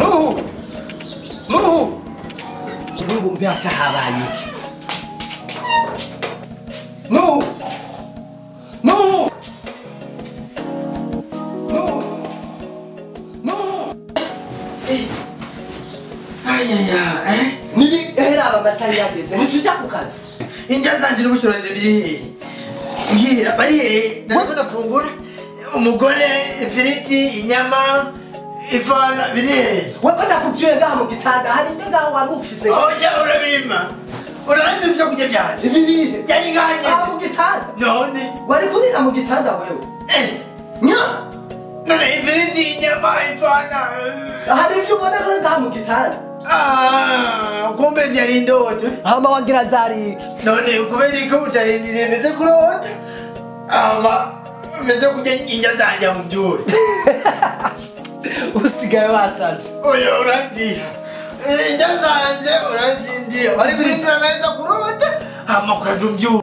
Nuhu! Nuhu! Nuhu mbese habaye iki? Nuhu! Nuhu! Nuhu! Nuhu! Ayaya, eh? Nibi hera amasaha yageze ntitujya ku kazi. Indya zanje n'ubushoranje biri hehe? Mbwira bari hehe? Nariko ndafungura umugore, ifiriti, inyama, ifana biri hehe? Weko ndakubwiye ngaha mu gitanda hari ibyo ngaho wari ufise. Oya urabima. Urabima ivyo kurya vyanje. Ibibihe? Byari nganye. Aha mu gitanda. None. Wari kurira mu gitanda wewe. Eh. Nya. None ifiriti, inyama, ifana. Hari ibyo ubona rero ngaha mu gitanda. Ah, kumbe vyari indoto. Hama wagira zari iki? None kubera ko utarindiriye meze kurota. Ama meze kurya indya zanje mu byuwe. Usigaye wasanze. Oya urandiha. Indya zanje uranzindiye. Wari kurindira neza kurota. Hama ukaza umbyuwe.